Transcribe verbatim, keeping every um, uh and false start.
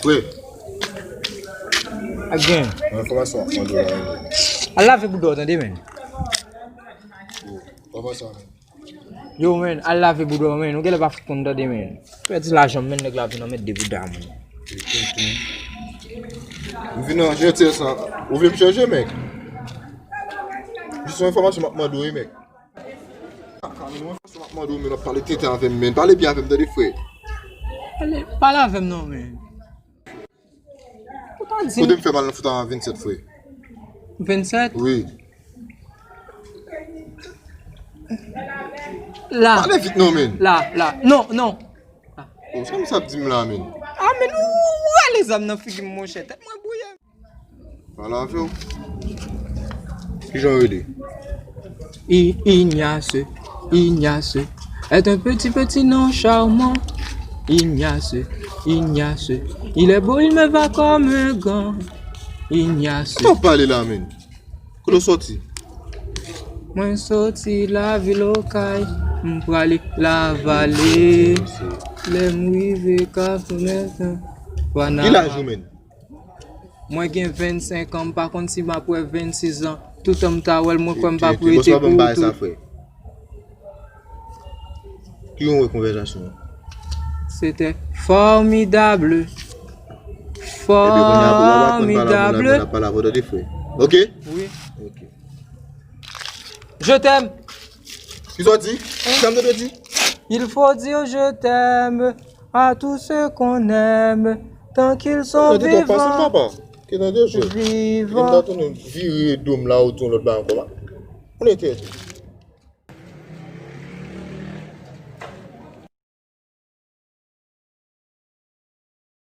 Wi. Ak gen. Yon enfòmasyon ap mande w la, men. Al lave bouda w, tande, men. Enfòmasyon, men. Yo, men, al lave bouda w, men. Ou genlè pa fout konn tande, men. Pèdi lajan m, men, nèg la vin anmède bouda m. M vin nan jentiyès la. Ou vle m chanje, men? Jis yon enfòmasyon m ap mande w, wi, men. Mwen fè sa m ap mande w, men w ap pale tenten avè m, men. Pale byen avè m, tande, frè. Pale, pale avè m non, men. Ou pa di m. Kote m fè mal nan fout an vennsèt, frè? Vennsèt? Wi. La. Pale vit non, men. La, la. Non, non. Oh, sa m sa ap di m la, men? Ah, men, ou rale zam nan figi m, monchè. Tèt mwen bouyi. Pale avè w. Kijan w rele? I-, Ignace, Ignace est un petit, petit nom charmant. Ignace, Ignace, il est beau, il me va comme un gant. Ignace. Sa w pale la, men? Kote w sòti? Mwen sòti lavil Okay, m prale Lavale. Lè m rive Kafou Mèten, Panama. Ki laj ou, men? Mwen gen vennsenk an, m pa konn si m ap wè vennsis an. Toutan m ta wè l, mwen kwè m p ap rete pou tout. Ki yon wè konvèsasyon an? C'était formidable. Epi kounye a pou w ap aprann pale avè w, n ap pale avè w, tande, frè. Oke? Wi. Oke. Je t'aime. Ki sa w di? Ki sa m te di? Il faut dire je t'aime à tous ceux qu'on aime, tant qu'ils sont vivants. Tande, tande, papa. Ki tande, je. Vivant. Vire do m la, ou di yon lòt bagay ankò, pa. Konnen tèt ou.